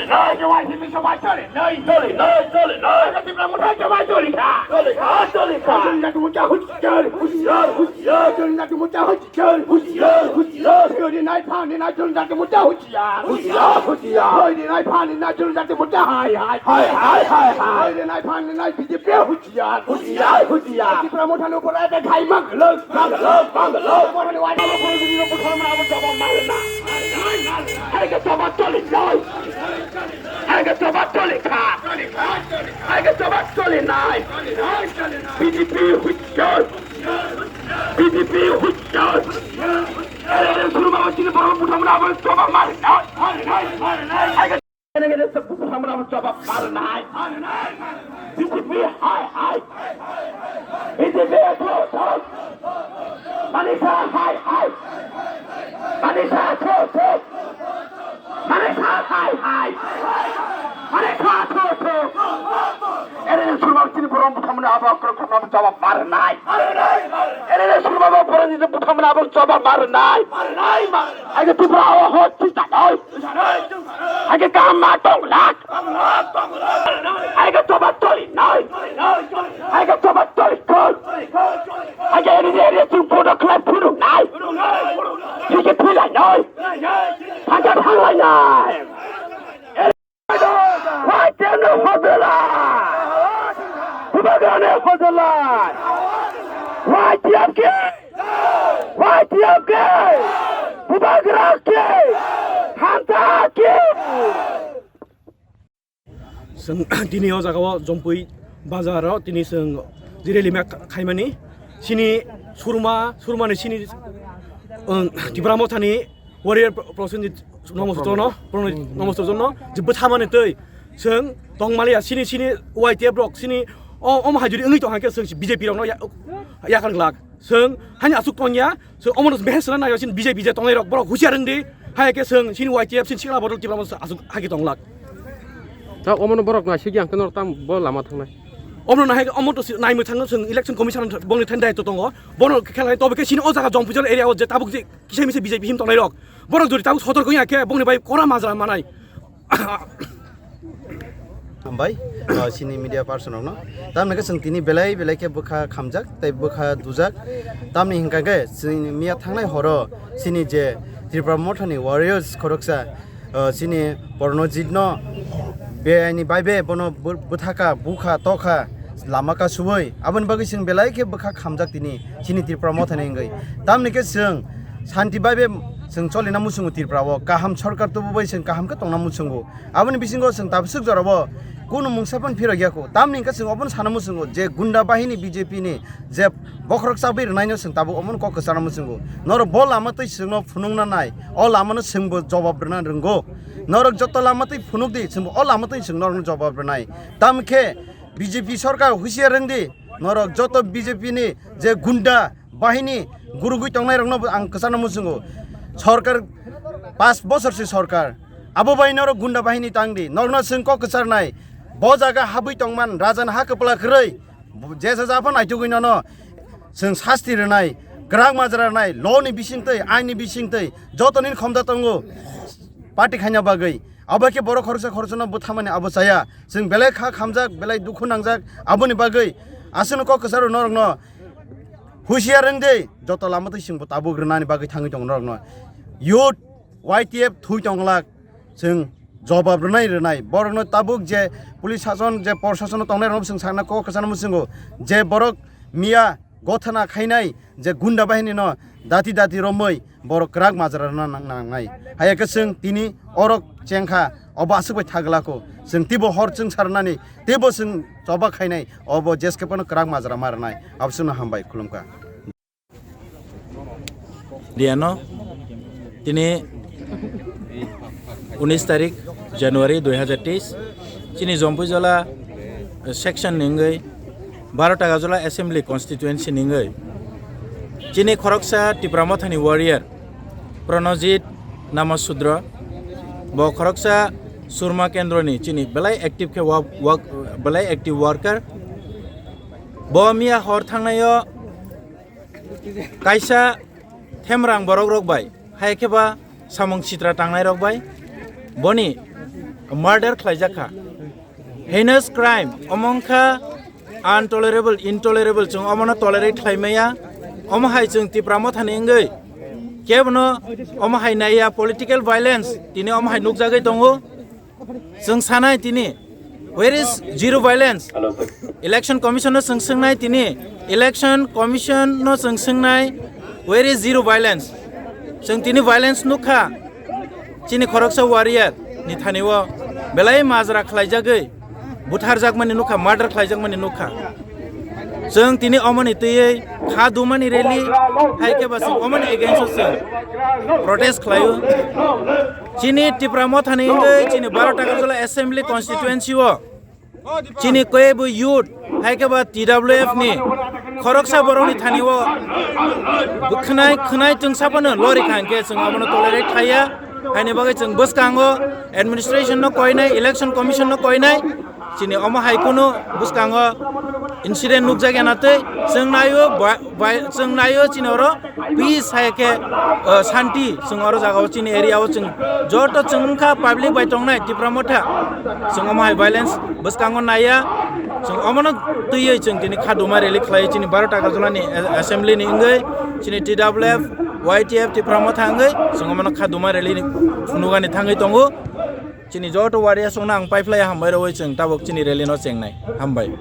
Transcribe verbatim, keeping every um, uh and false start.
Noi, noi, simi soma chole, noi, chole, noi, chole, noi. Tipra Motha soma chole kha. Chole kha, chole kha. Chole na tu mucha huchi chole, huchi chole, huchi chole. Chole na tu mucha huchi chole, huchi chole, huchi chole. Chole nai phan nai chole na tu mucha huchi ya. Huchi ya, huchi ya. Chole nai phan nai chole na tu mucha hai hai. Hai hai hai hai. Chole nai phan nai B J P huchi ya. Huchi ya, huchi ya. Tipra Motha no pora ta khai mang lo, mang lo, mang lo. Motha ni wai lo pora ni pora ma abo jawab mar na. Hai ke jawab chole noi. Hai ke jawab chole kha. Hai ke jawab chole nai. B J P huchi chole. B J P huchi chole. Are, are, suru ma chini pora Motha ma abo jawab mar na. Hai ke Ene gede se buku hamra mo jawab mar nai. B J P hai hai. B J P tho tho. Manisha hai hai. Manisha tho tho. Manisha hai hai. Manisha tho tho. Ene suru ma chini pora Motha ma abo krok krok jawab mar nai. Ene suru ma pora ni Motha ma abo jawab mar nai. Ai ke Tripura o ho chita noi. Hai ke kam ma tong lak. Hai ke jawab chole noi. Hai ke jawab chole koi. Hai ke eri eri tu bodo khlai phuru nai. Hai ke philai noi. Hai ke phalai nai. Wai tiang no hodola. Bubagra ne hodola. Wai tiang ke. Wai tiang ke. Bubagra ke. Hanta ke. Chwng tini o jaga o Jompui bazar o tini chwng jireli mek khaimani chini surma, surmani chini, um, Tipra Mothani warrior Pro-, Prosenjit Namo Sutrono, Prono-, Namo Sutrono, je bwthamani twi chwng tongmaliya chini, chini Y T F rok chini o, omo hai jodi wngwi tong hangkhe chwng B J P rokno ya-, yakar glak. Chwng hani aswk tongya, chwng omono behesna nai chini B J P je tongnai rok borok husiar wngdi, hai khe chwng chini Y T F chini sikla bodol Tipra Motha aswk hai khe tonglak. Ta omono borok nai sikya hangkhe norok tam bo lama thangnai. Omono nahai omo to si-, naimwi thango chwng election commission bongni thani daitw tongo. Bono khe khelai tobe khe chini o jaga Jompui jora area o je tabuk je kisa misa B J P him tongnai rok. Borok jodi tabuk sotor khe ya khe bongni bai kora majra manai. Hambai, uh, chini media person rokno. Tamni khe chwng tini belai belai khe bwkha khamjak tei bwkha dujak. Tamni hwnkha khe chini miya thangnai horo chini je Tipra Mothani warriors khoroksa, uh, chini Pranojit no beaini bai be bono bw-, bwthaka, bukha, tokha, lama kasubui. Aboni bagwi chwng belai khe bwkha khamjak tini chini Tipra Mothani wngwi. Tamni khe chwng santi bai be chwng cholina muchungo Tripura o. Kaham sorkar tubu bai chwng kaham khe tongna muchungo. Aboni bisingo chwng tabuk swk jorabo kunu mungsa phano phirok ya kho. Tamni hwnkhe chwng obono sana muchungo je gunda bahini B J P ni je bokhorok chabwi rwnaino chwng tabuk omono kok kwchana muchungo. Norok bo lama twi chwngno phunukna nai, o lamano chwngbo jobab rwna rwngo. Norok joto lama twi phunukdi, chwngbo o lama twi chwng norokno jobab rwnai. Tamkhe B J P sorkar husiar wngdi, norok joto B J P ni je gunda bahini gurugwi tongnairokno ang kwchana muchungo. Sorkar pas bosor se sorkar, abo bai norok gunda bahini tangdi, norokno chwng kok kwcharnai. Bo jaga habwi tongman, rajani ha kwpla kwrwi, jesa ja phano naitugwi nono chwng sasti rwnai, kwrak majra rwnai, law ni bisingtwi, ain ni bisingtwi joto nini khomda tongo party khaina bagwi. Abo khe borok khoroksa khoroksano bwthamani abo chaya. Chwng belai kha khamjak, belai dukhu nangjak, aboni bagwi aswkno kok kwcharo norokno husiar wngdi, joto lama twi chwngbo tabuk rwnani bagwi thangwi tongo norokno. Youth Y T F thwi tonglak, chwng jobab rwnai rwnai. Borokno tabuk je police sason, je prosason tongnai rokno chwng sakna kok kwchana muchungo je borok miya gothana khainai je gunda bahini no dati dati romwi borok kwrak majra rwna nang-, nangnai. Haiya khe chwng tini orok chengkha, obo aswk bai thaglako. Chwng teibo hor chwng sarnani, teibo chwng choba khainai, obo jeskhe phano kwrak majra ma rwnai. Aboswkno hambai, khulumkha. Diano, tini unis tarik January dui hazar teis, chini Jompui Jola, eh, section ni wngwi baro Tagajola Assembly Constituency ni wngwi chini khoroksa Tipra Mothani warrior Pranojit Namo Sudro, bo khoroksa Surma Kendroni chini belai active khe wa-, wa-, belai active worker. Bo miya hor thangnaio kaisa themrang borok rok bai, hai khe ba samung sitra tangnai rok bai boni murder khlaijak kha. Heinous crime, omo wngkha untolerable, intolerable, chwng omono tolerate khlai maya. Omo hai chwng Tipra Mothani wngwi kebono omo hai naiya, political violence tini omo hai nukjagwi tongo. Chwng sanai tini, where is zero violence? Election Commission no chwng swngnai tini, Election Commission no chwng swngnai, where is zero violence? Chwng tini violence nukha, chini khoroksa warrior ni thani o belai majra khlaijagwi butharjakmani nukha, murder khlaijakmani nukha. Chwng tini omoni twiwi kha dumani rally hai khe ba chwng omoni against o chwng protest khlaio. Chini Tipra Mothani wngwi chini baro Takarjala Assembly Constituency o chini kebo youth hai khe ba T W F ni khoroksa borokni thani o khwnai khwnai chwng saphano lori kha hwnkhe chwng abono tolerate khaiya. Haini bagwi chwng bwskango administration no koinai, Election Commission no koinai, chini omo hai kunu bwskango incident nukjakya na twi chwng naio ba-, bai-, chwng naio chini oro peace hai khe, uh, shanti chwng oro jaga o chini area o chwng joto chwng wngkha public bai tongnai Tipra Motha, chwng omo hai violence bwskango naiya, chwng omono twiwi chwng tini kha duma rally khlai chini baro Takarjala ni, eh, assembly ni wngwi chini T W F, Y T F Tipra Motha wngwi chwng omono kha duma rally ni phunugani thangwi tongo. Chini joto warriors rokno ang paiphlai hambai rwui chwng tabuk chini rally no chengnai. Hambai.